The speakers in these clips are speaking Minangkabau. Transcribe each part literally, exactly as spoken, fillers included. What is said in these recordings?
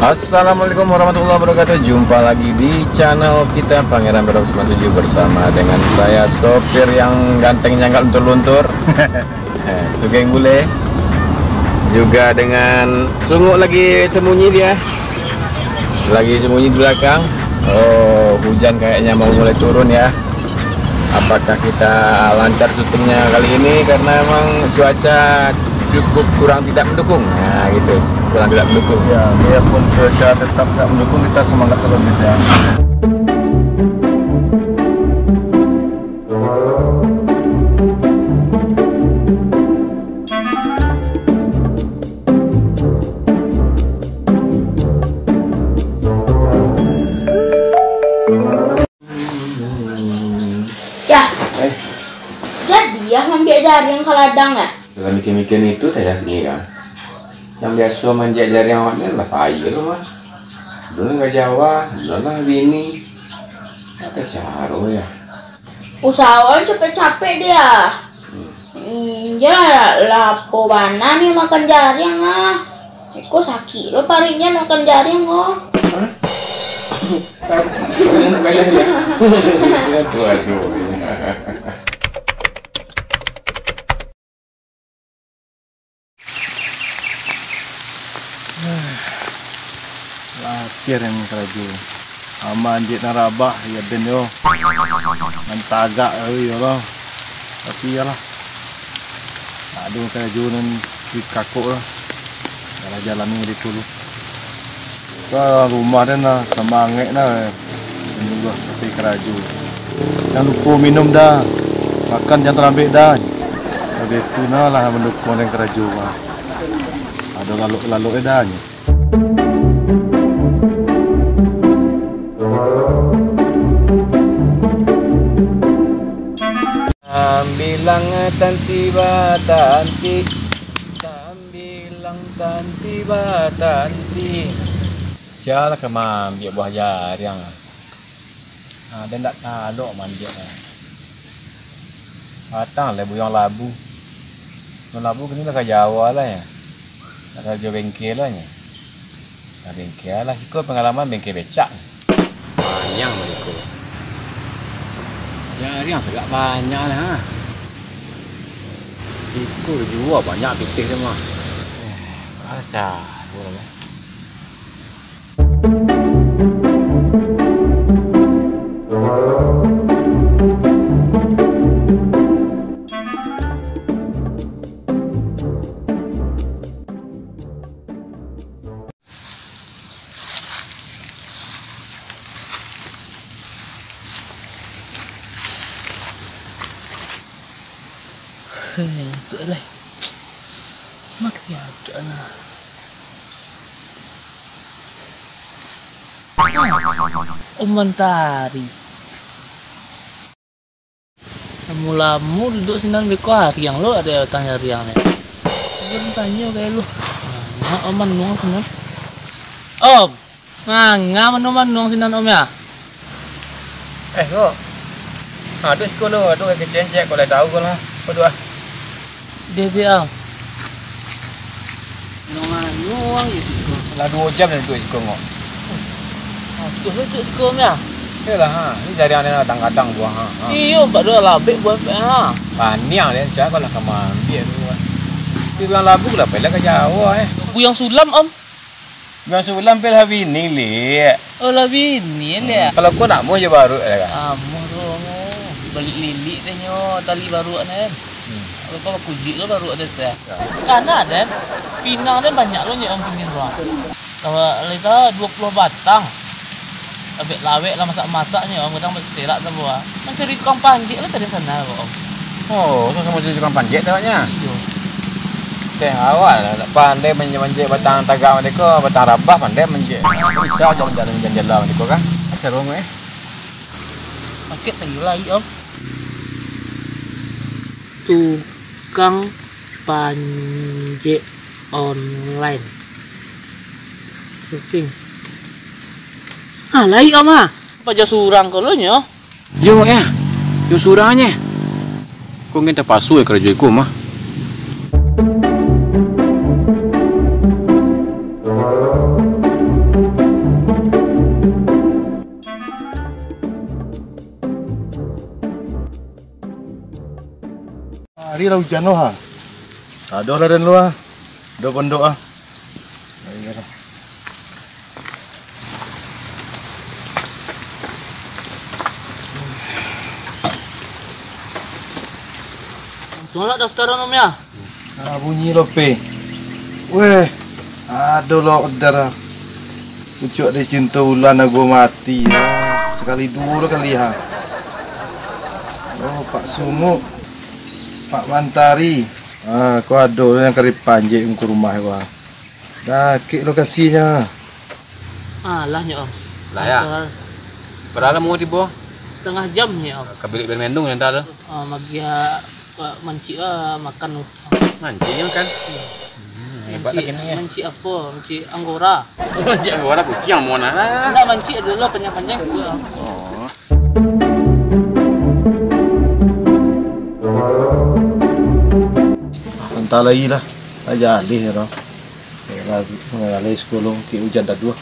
Assalamualaikum warahmatullahi wabarakatuh. Jumpa lagi di channel kita, Pangeran Barok sembilan tujuh, bersama dengan saya, sopir yang ganteng nyangkal luntur-luntur. Eh, Sugeng Bule. Juga dengan Sunguk lagi sembunyi dia. Lagi sembunyi di belakang. Oh, hujan kayaknya mau mulai turun ya. Apakah kita lancar syutingnya kali ini? Karena emang cuaca cukup kurang tidak mendukung. Nah, gitu. Kurang tidak mendukung. Ya, biarpun cuaca tetap tidak mendukung, kita semangat selalu, guys, ya. Ya. Eh. Jadi, ya, ambiak jariang ka ladang, ya? Dalam mikir-mikir itu, tanya sini, kan? Yang biasa manjek jariang awak ni lah payah tu, mah. Dulu ka Jawa, dulu lah bini. Apa caro, ya? Usahawan capek-capek dia. Hmm, ya, lapo bana ni makan jariang, ah. Iko sakik lo paruiknyo makan jariang, oh. Hah? Sakik badan, ya? Aduh, aduh. Lapeh yang karajo. Aman jek nan rabah, ya den yo. Nan tagak, eh, iyolah. Tapi iyolah. Ado karajo nan dikakok lah. Jalan-jalan ni di dulu. Ka rumah den lah, samangek lah. Menyuluah ka pai karajo. Jan lupo minum dah. Makan jan talambek dah. Baitu nah lah mandukuang den karajo mah. Ado lalok-lalok e dah nyo. Sambilang tanti batanti, sambilang tanti batanti. Sia lah ka maambiak buah jariang. Ha, den ndak talok mandiak lah. Patang lah buyuang labu. Buyuang labu kini lah ka Jawa lah nyo. Nak karajo bengkel lah nyo. Nah, bengkel lah. Siko pangalaman bengkel becak. Panjang lah iko. Jariang sagak banyak lah, ha. Iko jua banyak pitih tu mah. Eh, kacau lah, eh. Heh, ngantuak lai. Mati adak nah. Om Mantari. Lamo-lamo duduak sinan beko ariang lo, ado datang ariang ni. Alun tanyo ka lu. Nah, Om Manuang sinan. Om. Manga mano manuang sinan, Om, ya? Eh, ko. Ha, duduak siko lu, aduh, kecen cek, kok lai tahu ko lah. Aduh, ah. Deh, deh, Om. Manuang, manuang je siko. Lah duo jam dah duduak siko, ngok. Asuh lu duduak siko, Om, ya? Iyolah, ha. Ni jariang ni lah, kadang-kadang buah, ha. Ha. Iyo, bak duo labek buah, ha. Paniang deh, sia ko lah ka maambiak tu, ha. Tapi buyuang labu lah, pai lah ka Jawa, eh. Buyuang Sulam, Om. Buyuang Sulam pai lah bini, Lik. Oh, lah bini, Lik. Hmm. Kalau ko nak muah jo baruak, dah kan? Ah, muah tu, muah. Baliak-liak deh nyo, tali baruak ni. Hmm. Kalau ko bakujuik lo baruak deh tu, ya. Ya. Kana deh, pinang deh banyak lo nyo, Om, pinang tu, ah. Kalau lagi duo puluah batang. Lawek-lawek lah masak-masak nyo, Om, kadang serak tu, ah. Mancari tukang panjek lah tadi sana, Om. Oh, sama-sama jadi tukang panjek tu agaknyo. Iyo. Teh awak lah, pandai manjek-manjek batang tagak macam ko, batang rabah pandai manjek. Bisa jalan-jalan, jalan-jalan macam ko kan? Seru, eh. Sakik tadi lah, Om. Tukang panjek online. Pusing. Ah, lai, Om, ah. Paja surang ko lo nyo. Yo, ya. Yo surang je. Ko ngen tapaso ya karajo iko mah. Ado ujan lo ha. Ado lah den lo ha. Ado pondok ha. Langsuang lah daftaran, Om, ya? Ah, bunyi lo pe. Weh, ado lo order. Pucuak di cinto ulan ago mati. Ah, sakali duo lo kali ha. Oh, Pak Sunguk, Pak Mantari. Ah, ko ado nan ka dipanjek muko rumah ko ha. Dakek lokasinyo. Alah nyo, Om. Lah, ya. Antar. Bara lamo tibo? Satangah jam nyo, Om. Ka bilik bermendung nyo dah tu. Ah, magiah, ah, mancik, ah, makan tu. Mancik nyo makan? Iyo. Hmm, hebat lah kini, ya. Mancik apo? Mancik anggora. Mancik anggora kuciang mona lah. Indak, mancik ado lo panjang-panjang tu, Om. Oh. Antah lai lah, lah jaleh urang. Lah, lah sekolah, kek ujan taduah.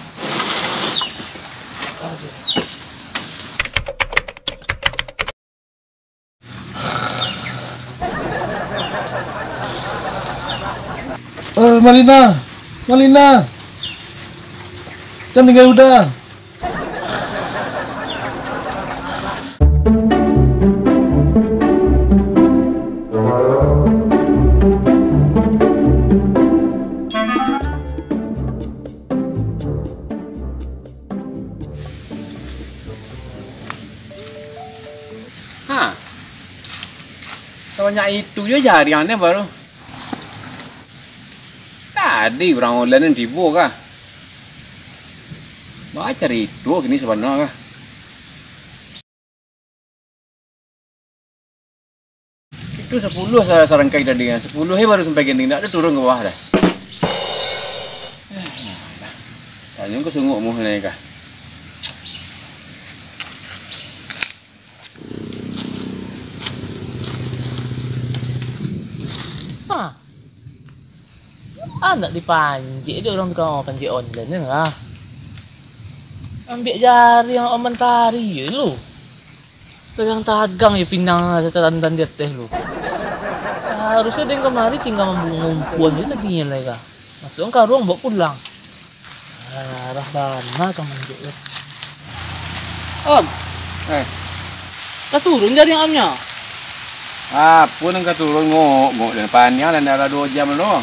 Eh, Malina, Malina, jan tinggai Uda. Ha. Sabanyak itu jo jariang den baru. Tadi urang online tibo kah? Baa carito kini sabana kah? Itu sapuluah sa-, sarangkai tadi kan. Sapuluah he baru sampai gending, ndak ado turun ka bawah dah. Tanyo ka sunguk muh nai kah. Ha. Anak dipanjek dek urang tukang panjek online ni lah. Ambiak jari yang Om Mantari je lu. Tagang-tagang je pinang lah, tatandan di ateh lu. Harusnyo den kamari tingga mambungumpuan je tadinyo lai ka. Masuakan karuang, bawa pulang. Arah bana ka manjek tu. Om. Eh. Ka turun jariang Om nyo? Apo nan ka turun, ngok, ngok, dan paniang, dan dah duo jam lo.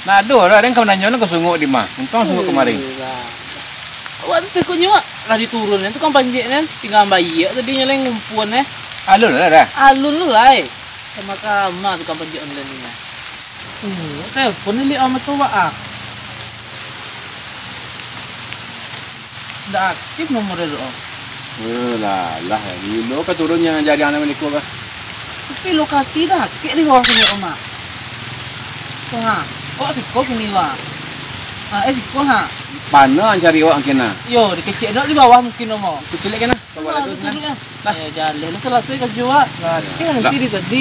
Nah, ado lah, den ka mananyo nan ka sunguk di mah. Untuang sunguk kamari. Iyolah. Awak tu takutnyo, Wak, lah diturun, tukang panjek nan tingga baiak tadi nyo lai ngumpuan, eh. Alun lah dah. Alun lu lai. Sama-sama tukang panjek online ni. Oh, telepon ni, Om, atau Wak, ah? Ndak aktif nomor dia tu, Om. Eh, lah, lah, gilo ka turun yang jariang nan maniko kah? Tapi lokasi dah, kek di bawah sini, Om, ah. Tuh, ha. Awak siko kini, Wak. Ah, eh, siko, ha. Mana cari awak mungkin, ah? Yo, dikecek dok di bawah mungkin, Om. Kecek kena. Coba lah, tu, duduk, nah. Nah. Eh, jaleh lah, salasai karajo, Wak. Lah, eh, lah. Nanti di tadi.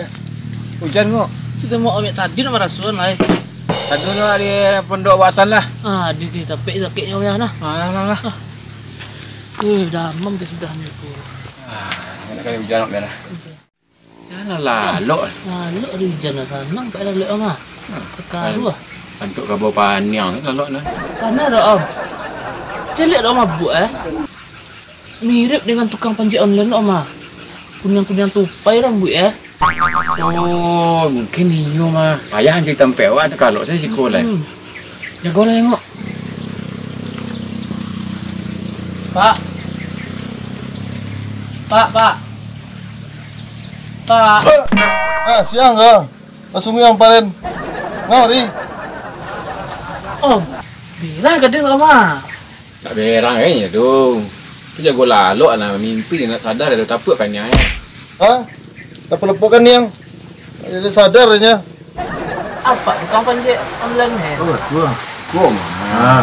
Eh, ujan ngok. Kita mau ambil tadi nak marasuan lah, eh. Tadi nak di pondok Wasan lah. Ah, di, di, tapi sakitnya, Om, ya, nah. Ah, lah, lah, lah. Ah. Eh, damam dia sudah ni, tu. Ah, nak kali ujan, Om, ya, lah. Ujan. Jangan lalok. Lalok di ujan lah, sanang, tak lalok, Om, ah. Hmm. Tekaruah. Antuk kabau paniang, lalok, nah. Paniang dah, Om. Celiak dah, Om, mabuk, eh. Mirip dengan tukang panjek online, Om, ah. Kuniang-kuniang tupai rambuik, eh. Oh, mungkin iyo mah. Payah cari tampek awak, takalok sajo siko lai. Hmm. Jago lah, tengok. Pak. Pak, Pak. Pak. Ah, siang ka? Langsung yang paren. Ngari. Om, bilang ka den, Om, ah. Tak berang, eh, tu. Tu jago lalok lah, mimpi dia nak sadar, dia tapuk kan, eh. Ha? Tapuk-lepuk kan, Niang? Dia sadar nya. Apa tukang panjek online, eh? Oh, tu lah. Kok mah? Ha.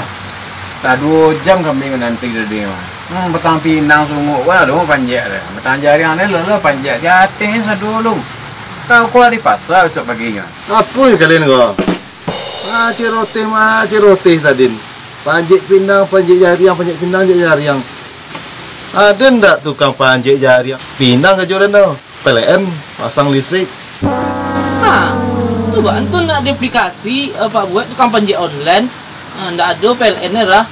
Dah duo jam kami mananti tadi, mah. Hmm, batang pinang sunguk, wah, dah panjek dah. Batang jariang ni, lah, lah, panjek. Jatih ni sadulu. Kau keluar di pasar besok paginya. Apa yang kalian kau? Macam roteh, macam roteh tadi. Panjek pinang, panjek jariang, panjek pinang, panjek jariang. Ada ndak tukang panjek jariang? Pinang ka joran tu. P L N, pasang listrik. Ha, tu bak tu nak di aplikasi, eh, Pak buek tukang panjek online. Ha, ndak ado P L N-nyo lah.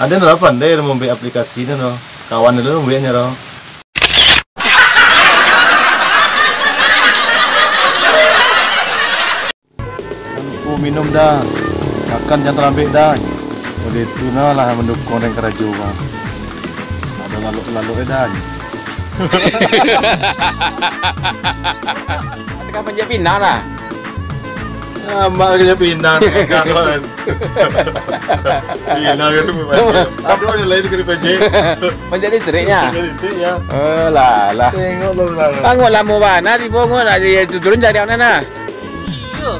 Ado lah pandai mambuek aplikasi tu, no. Kawan dulu mambueknyo, no. Jan lupo minum, dah. Makan jan talambek, dah. Oleh tu nah lah mandukuang den karajo, bang. Ado lalok-lalok, eh, dah. Tukang panjek pinang lah. Amak kerja pinang, kawan. Pinang kan, ado aja lain kena panjek. Panjek listriknyo. Panjek listrik, ya. Oh, lah, lah. Tengok lo, lah. Tangok lamo bana tibo, ngok nak di-, turun cari anak nah. Iyo.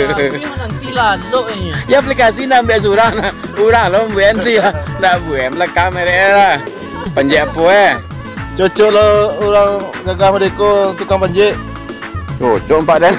Tapi nanti lalok ini. Ya, aplikasi nak ambiak surang, nah. Urang lo mambuek entry lah. Ndak buek, belakang merek lah. Panjek apo, eh? Cocok lo urang Gagah Merdeka tukang panjek. Cocok, Pak, dah.